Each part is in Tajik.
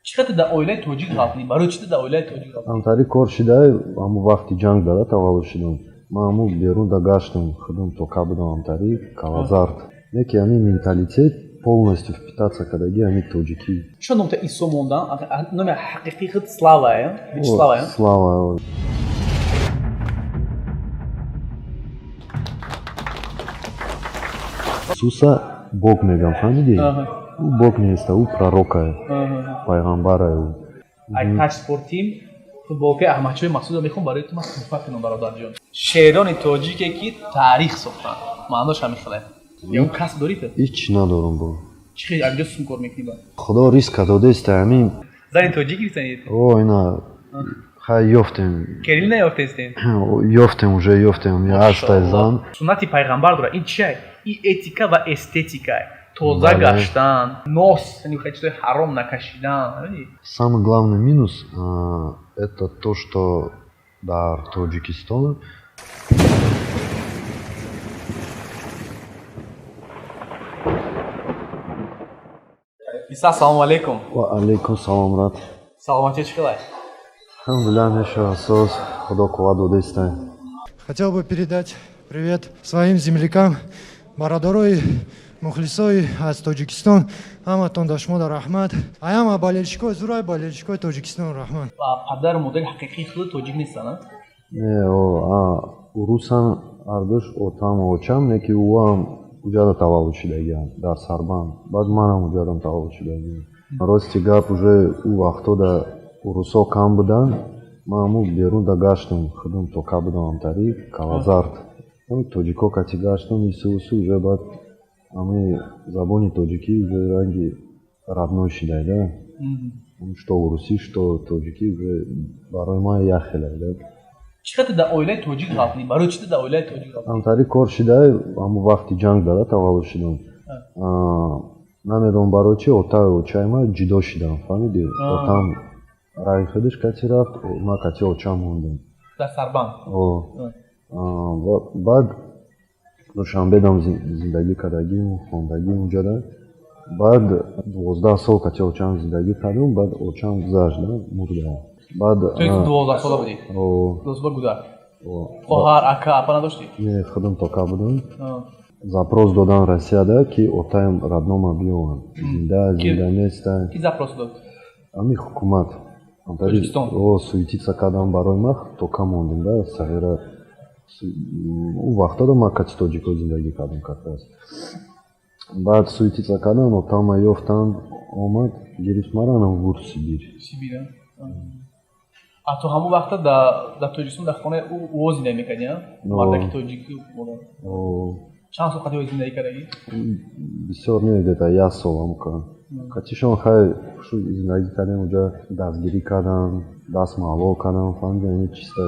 Чӣ қадр дар оилаи тоҷик ғалтидӣ? Барои чӣ дар оилаи тоҷик ғалтидӣ? Ҳамтари кор шида, ҳамун вақти ҷанг дара таваллуд шудам. Ман ҳамун берун да гаштам, худам тока будам ҳамтари Калазард. Неки ҳамин менталитет полностью впитаться кардаги ҳамин тоҷикӣ. Чӣ номта Исо мондан? Номи ҳақиқии худ Слава, э? Вячеслава, э? Слава. Иисуса Бог мегам, фаҳмидӣ? Ӯ Бог неста, ӯ пророкае, пайғамбарае ӯ. Ай Таҷ Спорт Тим футболкаи Аҳмадшоҳи Масудро мехоҳам барои ту ман туҳфа кунам, бародарҷон. Шерони тоҷике, ки таърих сохтанд. Маънош ҳамин хеле. Ягон касб дорӣ ту? Ҳеҷ надорам бо. Чӣ хел анҷо сум кор мекунӣ ба? Худо ризқа додаиста ҳамин. Зани тоҷик гирифтанӣ? О, ина хай ёфтем. Керил наёфтестем? Ёфтем, уже ёфтем. Ҳастай зан. Суннати пайғамбар дорад. Ин чия? Ин этика ва эстетика. Тоза гаштан, нос, яъне чизои ҳаром накашидан. Самый главный минус это то, что дар Тоҷикистон Иса, ассалому алайкум. Ва алайкум салом, брат. Саломатӣ чӣ хелай? Алҳамдулиллаҳ, мешавад асос, Худо қувват додаистай. Хотел бы передать привет своим землякам, бародарои мухлисои аз Тоҷикистон. Ҳаматон да шумо да раҳмат. Аяма болельщикои зурай болельщикои Тоҷикистон раҳмат. Падару модари ҳақиқии худ тоҷик нестанд? Не, урусан ҳардуш, отаму очам, не ки ӯам уҷада таваллуд шудагиам, дар Сарбанд. Баъд манам уҷадам таваллуд шудагиам. Рости гап, уже ӯ вақтҳо да урусҳо кам буданд. Ман ҳамун берун да гаштам, худам тока будам ҳамтари Калазард. Тоҷико кати гаштам, ису усу, уже баъд ҳамин забони тоҷикӣ уже ранги родной шидай да. Что урусӣ, что тоҷикӣ уже барои ман як хеле да. Чӣ қадр дар оилаи тоҷик ғалтидӣ? Барои чӣ дар оилаи тоҷик ғалтидӣ? Ҳамтари кор шида, ҳамун вақти ҷанг дара таваллуд шудам. Намедонам барои чӣ отаю очаи ман ҷудо шиданд, фаҳмидӣ? Отам раи худаш кати рафт, ман кати очам мондам. Дар Сарбанд? Баъд Душанбедам зиндагӣ кардагим, хондагим уҷада. Баъд 12 сол кати очам зиндагӣ кардам, баъд очам гузашт, мурда. Баъд То 12 сола будӣ? 12 сола гузашт. Хоҳар, ака, апа надоштӣ? Не, худам тока будам. Запрос додан Россияда, ки отаям роднома биёванд. Зинда, зинда неста. Ки запрос дод? Ҳамин ҳукумат. Тоҷикистон? О, суетиться кардам барои ман, тока мондам да, сағира. Ӯ вақтҳо ман кати тоҷико зиндагӣ кардам как раз. Баъд суетиться кардам, отама ёфтанд, омад, гирифт мара, анам бурд Сибир. Сибир, а то ҳамон вақта дар Тоҷикистон дар хонаи ӯ зиндагӣ мекардӣ, мардаки тоҷики? Чанд сол қати зиндагӣ кардагӣ? Бисёр не, где-то як сол ҳамка. Катишон хай шу зиндагӣ кардем, уҷа дастгирӣ кардам, даст маҳлол кардам, фаҳмидӣ, ами чисто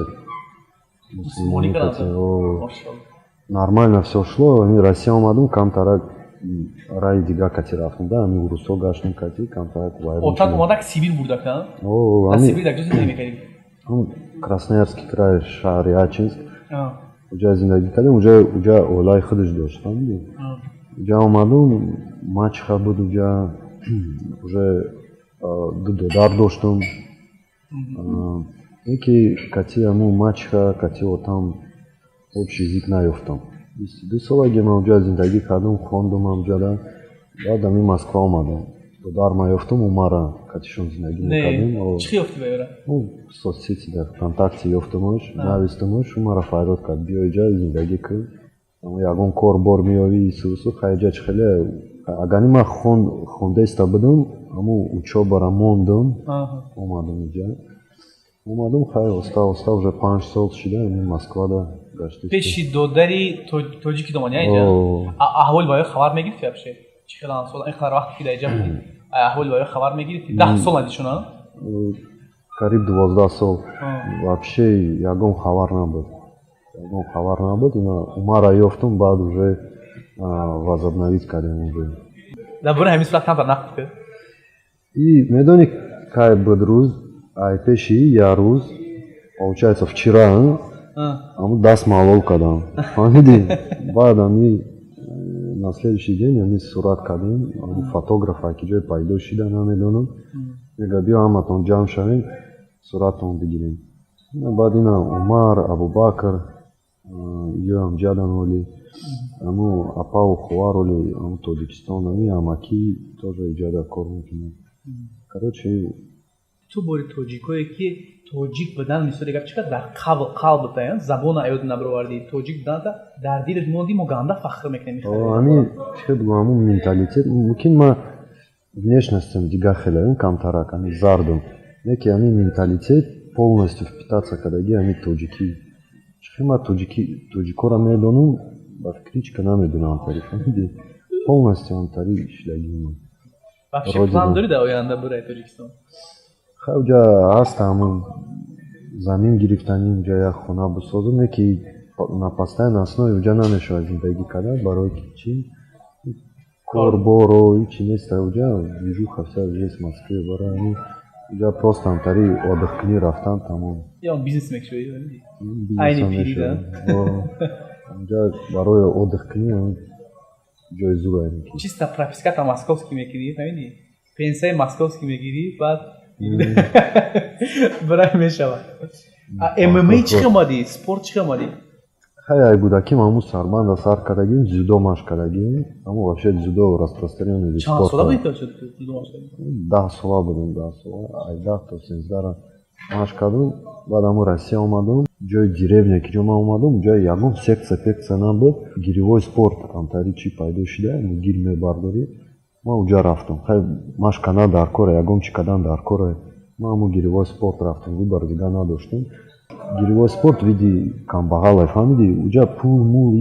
мусулмонӣ кати. Нормально всё шло, ами Россия омадам, камтарак раи дигар кати рафтам да, ами урусҳо гаштем кати, камтарак вайрон. Отат омадак Сибир бурдак, дар Сибир дар куҷо зиндагӣ мекардӣ? Красноярский край, шаҳри Ачинск. Уҷа зиндагӣ кардем, уҷа уҷа оилаи худаш дошт, фаҳмидӣ? Уҷа омадум, мачеха буд уҷа, уже ду додар доштум. Ки кати ҳамун мачеха, кати отам общий язык наёфтам. 22 солаги ман уҷа зиндагӣ кардам, хондум ҳамҷода. Баъд ами Москва омадам. Додарма ёфтум, умара катишон зиндагӣ мекардем. Чӣ ёфтӣ ба ёра? Соцсети дар ВКонтакте ёфтумаш, навистумаш, умара фарёд кард: биё иҷа зиндагӣ кун. Ягон кор бор меёвӣ, ису-усу, хай иҷа чӣ хеле. Агани ман хондаиста будам, ҳамун учёбара мондум, омадам иҷа. Омадам, хай оста оста уже 5 сол шида, ами Москвада гаштем. Пеши додари тоҷики домани иҷа? Аҳволи ба ё хабар мегирифтӣ вообще? Чӣ хел сол ин қадар вақте ки дар иҷа будӣ, аҳволи ба ё хабар мегирифтӣ? 10 сол надишона? Қариб 12 сол. Вообще ягон хабар набуд. Ягон хабар набуд. Ина умара ёфтум, баъд уже возобновить кардем уже. Дар бораи ҳамин сурат камтар нақл кун. И медонӣ кай буд рӯз? Ай пеши як рӯз, получается вчера, ҳамун даст маҳлол кардам. Фаҳмидӣ? Баъд ами на следующий день ами сурат кардем, ами фотограф ки ҷое пайдо шида намедонам. Мега, биё, ҳаматон ҷамъ шавем, суратон бигирем. Баъд ина Умар, Абубакр, ёам ҷадан оли, аму апаву хувар оли, аму Тоҷикистон, ами амакӣ тоже иҷада кор мекунад. Короче. Ту бори тоҷикое, ки тоҷик будан, мисоли гап, чӣ қадр дар қалбта, забона аёд набаровардӣ, тоҷик буданта дар дилат мондӣ, мо ганда фахр мекунем. Ами чӣ бигӯям, аму менталитет мумкин, ма внешностям дигар хеле камтарак, ами зардум, не ки ами менталитет полностью впитаться кардаги, ами тоҷикӣ. Чихе ма тоҷики тоҷикоро медонам, ба фикри ҳеч ка намедонам, антари, фаҳмидӣ, полностью антари шидагима. Вообще план дорӣ дар оянда бираи Тоҷикистон? Хай, уҷа ҳаст ҳамун замин гирифтани, уҷа як хона бисозум, не ки на постоянной основе уҷа намешавад зиндагӣ кардан. Барои ки чӣ? Корборо ҳичи нест уҷа, движуха вся есть в Москве. Барои ҳамин уҷа просто ҳамтари отдых кунӣ рафтан, тамом. Ё бизнес мекушоӣ айни пирида? Уҷа барои отдых кунӣ ҷои зур. Чисто прописката московский мекунӣ, фаҳмидӣ, пенсияи московский мегирӣ, баъд бирай мешавад. ММА чӣ омадӣ, спорт чӣ омадӣ? Хай, ай кӯдаким ҳамун сарбанда сар кардагим, дзюдо машқ кардагим. Ҳамун вообще дзюдо распространённый вид. Чанд сола будӣ то дзюдо машқ кардӣ? 10 сола будем, 10 сола, ай 10 то 13-ра машқ кардум. Баъд ҳамун Россия омадум, ҷои деревня, ки ҷо ман омадум, ҷои ягон секция пекция набуд. Гиревой спорт амтари чӣ пайдо шуда, гир мебардорӣ, ман уҷа рафтам. Хай, машқ кардан дар кора, ягон чӣ кардан дар кора. Ман ҳамун гиревой спорт рафтам, выбор дига надоштум. Гиревой спорт види камбағалай, фаҳмидӣ, уҷа пул мул,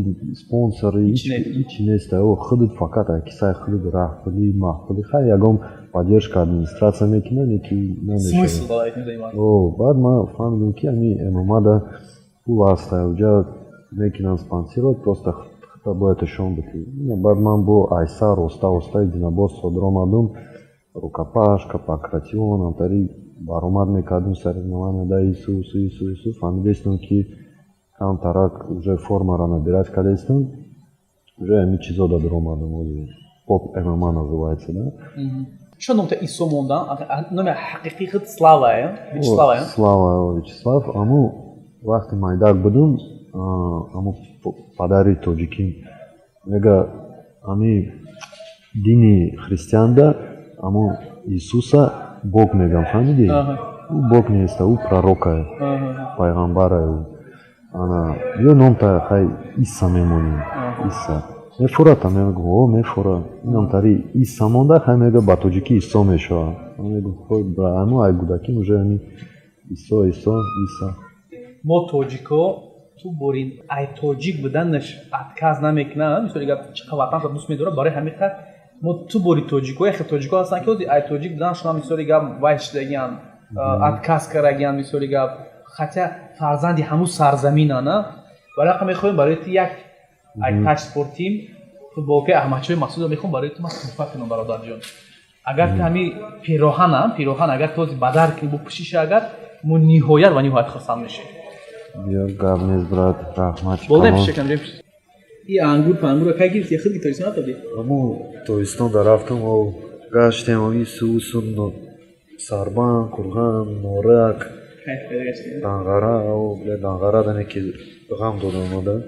спонсор ҳичи нест, худат фақат ай кисаи худат раҳпулӣ, маҳпулӣ. Хай, ягон поддержка администрация мекунад, не ки намешавад. Баъд ман фаҳмидам, ки ами ММАда пул ҳаста, уҷа мекунанд спонсировать, просто худта бояд ишон битӣ. Баъд ман бо айсар оста оста единоборство даромадум, рукопашка, панкратион, амтари баромад мекардем соревнования да, ису усу, ису усу. Фаҳмидаистам, ки камтарак уже формаро набирать кардаистам, уже ҳамин чизо да даромадам. Поп ММА называется, да. Чо номта Исо мондан? Номи ҳақиқии худ Слава, Вячеслава? Слава, Вячеслав. Аму вақти майдак будум, аму падари тоҷиким мега, ами дини христианда аму Иисуса бог мегам, фаҳмидӣ, ӯ бог неста, ӯ пророкае, пайғамбарае ӯ. Ана ё номта хай Иса мемонем, Иса мефурата? Мегум, о, мефура. Инам тари Иса монда. Хай, мега, ба тоҷикӣ Исо мешавад. Мегум, хой, аму ай кӯдаким уже ами Исо, Исо, Иса. Мо тоҷико ту борин ай тоҷик буданаш отказ намекунад, мисоли гап, чӣ қадр ватанро дӯст медорад. Барои ҳамин қадр мо ту бори тоҷико, яхе тоҷико ҳастанд, ки ай тоҷик буданашон, мисоли гап, вай шидагиан, отказ кардагиан, мисоли гап, хотя фарзанди ҳамун сарзаминана. Барои ҳам мехоҳем барои ту як ай Таҷ Спорт Тим футболкаи Аҳмадшоҳи Масудро мехоҳам барои ту ман туҳфа кунам, бародарҷон. Агар ту ҳами пироҳана, пироҳан агар този бадар кунӣ, бупӯшиша, агар мо ниҳоят ва ниҳоят хурсанд мешавем. Ё, гап нест, брат, раҳмат. Болда пишакам. И ангур пангура кай гирифти? Худ ки Тоҷикистон натоди? Аму Тоҷикистон да рафтам, гаштем ису усу, Сарбан, Курган, Норак, Данғара. Данғара дане ки ғам додам ода.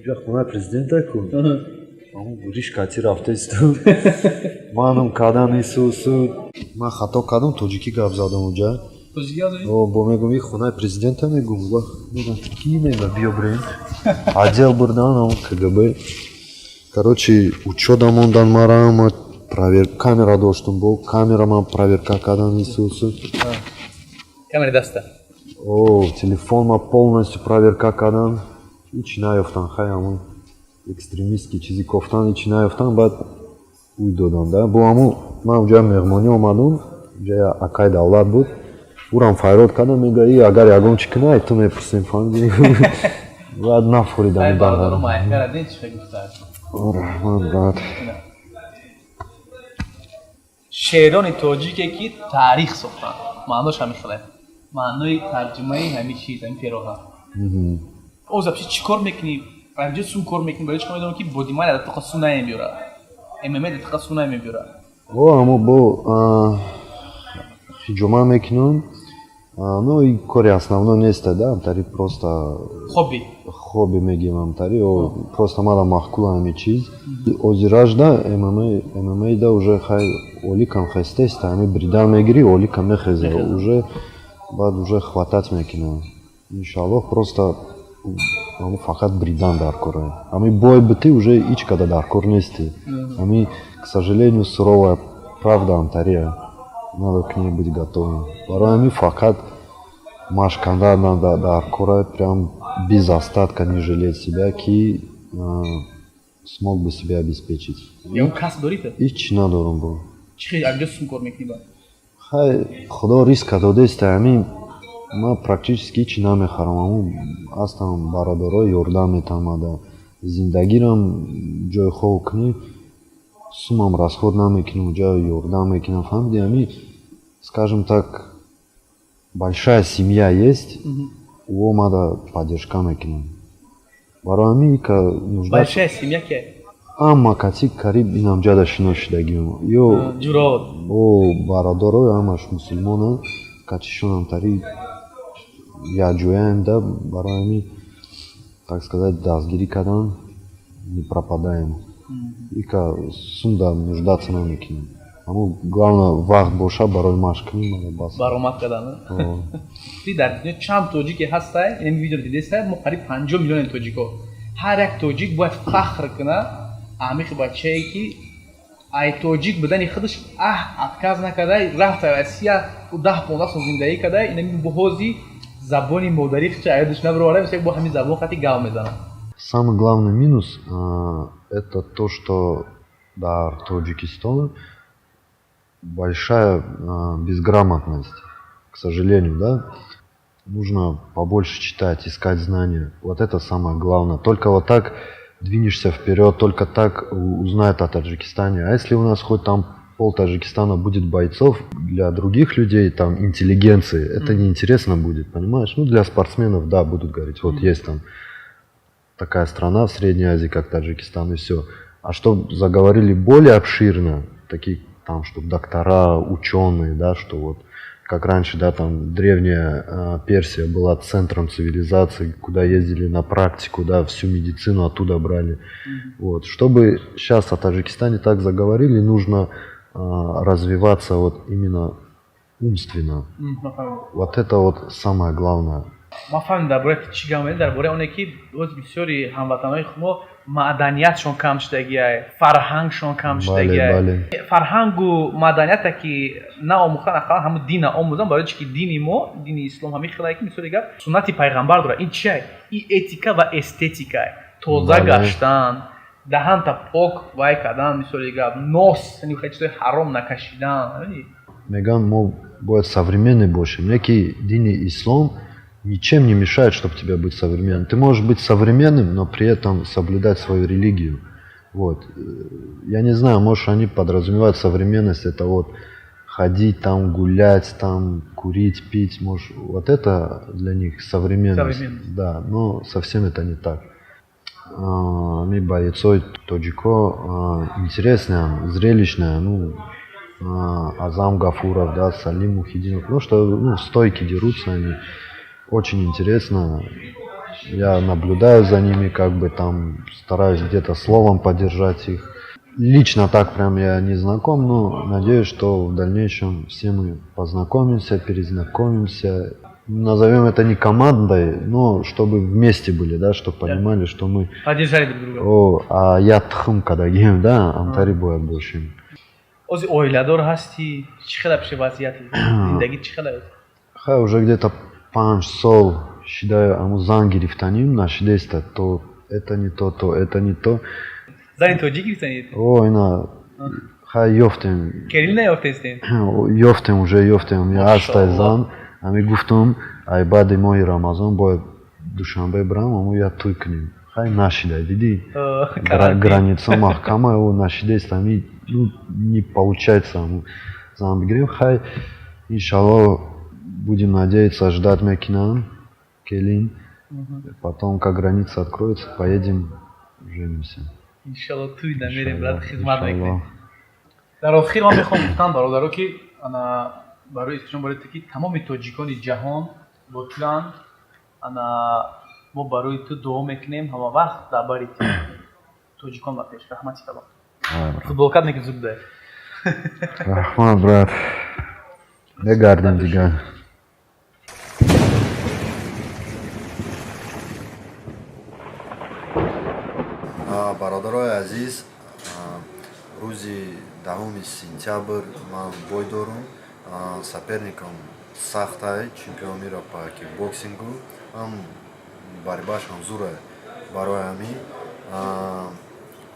Ҷа хонаи президента ку, аму гуриш кати рафтаистам, манам кадан ису усу. Ман хато кардам, тоҷикӣ гап задам уҷа. Бо мегум, и хонаи президента, мегум, мегум, ки мега, биё бирем. Отдел бурдан, аму КГБ, короче, учёт а мондан мара, ама камера доштум, бо камера ман проверка кардан, ису усу. Камери даста? О, телефон ма полностью проверка кардан, ҳичи наёфтан. Хай, ҳамун экстремистский чизи кофтан, ҳичи наёфтан. Баъд уй додам да. Бо ҳамун ман уҷа меҳмонӣ омадум, уҷа акай Давлат буд, ӯрам файрод кардам, мега, и агар ягон чӣ кунай, ту мепурсем, фаҳмидӣ. Баъд нафуридам. Раҳмат, брат. Шеърони тоҷике, ки таърих сохтанд, маънош ҳамин хеле, маънои тарҷумаи ҳамин чиз, ҳамин пероҳа. Оз вообще чӣ кор мекунӣ? Ранҷо сум кор мекунӣ? Барои чӣ медонам, ки бодимайна дар тоқа сум намебиёрад, ММА дар тоқа сум намебиёрад. О, амо бо Ҳиҷома мекунам. Ну, и кори основной неста, да, амтари просто Хобби. Хобби мегим амтари, просто мада маъқула ҳами чиз. Озиражда ММА да уже хай оликам хестеста, ҳами бридан мегирӣ, оликам мехеза, уже баъд уже хватать мекунам. Иншаллоҳ, просто ҳаму фақат бридан дар кора. Ҳами бой битӣ, уже ҳеҷ када дар кор нестӣ. Ҳами, к сожалению, суровая правда амтария. Надо к ней быть готовым. Барои ҳамин фақат машқ кардан дар кора, прям без остатка, не жалеть себя, ки смог бы себя обеспечить. Ягон касб дорӣ ту? Ҳеҷ надорам бо. Чӣ хел анҷо сум кор мекунӣ ба? Хай, Худо ризқа додеста, ҳамин ман практически ҳеҷ намехарам. Ҳамун ҳастам бародаро, ёрдам метаҳам ада. Зиндагирам ҷои хоб кунӣ, сумам расход намекунам, уҷа ёрдам мекунам. Фаҳмиди, ҳамин, скажем так, большая семья есть, о мада поддержка мекунам. Барои ҳамин ика нужда. Большая семья ки? Ама кати кариб инамҷада шинос шудагиам. Ё Ҷурод. О, бародарои ҳамаш мусулмонанд, катишонам тари якҷояем да, барои ҳамин, так сказать, дастгирӣ кардан, не пропадаем. Ика сумда нуждаться намекунем. Ҳамун главное вақт боша барои машқ кунӣ, мана бас. Баромад кардан. Ти дар дунё чанд тоҷике ҳастай, ин видео дидестай, мо қариб 50 миллиони тоҷико. Ҳар як тоҷик бояд фахр кунад амихи бачае ки ай тоҷик будани худаш отказ накарда, рафта Россия, 10-15 сол зиндагӣ карда, инами боҳози забони модарӣ худша аёдаш набароварда, мисл бо ҳамин забон хати гав мезанад. Самый главный минус это то, что дар Тоҷикистон большая безграмотность, к сожалению, да. Нужно побольше читать, искать знания. Вот это самое главное. Только вот так двинешься вперед, только так узнают о Таджикистане. А если у нас хоть там пол Таджикистана будет бойцов, для других людей, там, интеллигенции, это неинтересно будет, понимаешь? Ну, для спортсменов, да, будут говорить, вот есть там такая страна в Средней Азии, как Таджикистан, и все. А чтобы заговорили более обширно, такие там, чтобы доктора, ученые, да, что вот как раньше, да, там древняя Персия была центром цивилизации, куда ездили на практику, да, всю медицину оттуда брали. Вот. Чтобы сейчас о Таджикистане так заговорили, нужно развиваться вот именно умственно. Вот это вот самое главное. Ман фаҳмидам, дар бораи чӣ гап мезанӣ, дар бораи оне ки боз бисёри ҳамватанҳои мо маданиятшон кам шудагиай, фарҳангшон кам шудагиай. Фарҳангу маданията ки наомӯхтан, ақаллан ҳамун дина омӯзан, барои чи ки дини мо, дини ислом, ҳамин хелае ки, мисоли гап, суннати пайғамбар дорад. Ин чиай? Ин этика ва эстетикай, тоза гаштан, даҳанта пок вай кардан, мисоли гап, нос, чизои ҳаром накашидан. Мегӯянд, мо бояд современный бошем, не ки дини ислом ничем не мешает, чтобы тебе быть современным. Ты можешь быть современным, но при этом соблюдать свою религию. Вот. Я не знаю, может, они подразумевают современность, это вот ходить там, гулять там, курить, пить, может, вот это для них современность. Современность. Да, но совсем это не так. Ми бойцой тоҷико интересная, зрелищная, ну, Азам Гафуров, да, Салим Мухидинов, ну, что, ну, стойки дерутся они, очень интересно. Я наблюдаю за ними, как бы там стараюсь где-то словом поддержать их. Лично так прям я не знаком, но надеюсь, что в дальнейшем все мы познакомимся, перезнакомимся. Назовем это не командой, но чтобы вместе были, да, чтобы понимали, что мы Поддержали друг друга. О, а я тхм кадагим, да, амтари бояд бошем. Ози оиладор ҳастӣ, чӣ хела пеши вазъияти зиндагӣ, чӣ хела? Хай, уже где-то 5 сол шида, аму зан гирифтаним нашидеста, то это не то, то это не то. Зани тоҷик гирифтанид? О, ина хай ёфтем. Керил наёфтестем? Ёфтем, уже ёфтем, я астай зан. Ами гуфтум, ай баъди моҳи Рамазон бояд Душанбе бирам, аму я туй кунем. Хай, нашида, дидӣ, граница маҳкама, о, нашидест, ами, ну, не получается аму зан бигирем. Хай, иншалло, будем надеяться, ждать мекунам келин, потом, как граница откроется, поедем, женимся. Иншалло, туй намерем, брат, хизмат мекунем. Дар охир ман мехоҳам гуфтан, бародаро, ки ана Барои исҷон, барои ту, ки тамоми тоҷикони ҷаҳон бо туянд. Ана мо барои ту дуо мекунем ҳама вақт, дар бари ту тоҷикон ба пеш. Раҳмати калон. Футболкат неки зуд дай. Раҳмат, брат, мегардем дигар. Бародарои азиз, рӯзи 10-уми сентябр ман бой дорум. Соперникам сахтай, чемпион мира по кикбоксингу, ҳам борьбашам зурай. Барои ҳамин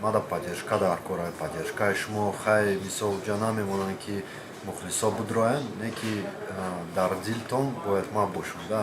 мада поддержка дар кора, поддержкаи шумо. Хай, мисол, ҷа намемонанд, ки мухлисо будроянд, не ки дар дилтон бояд ман бошам да.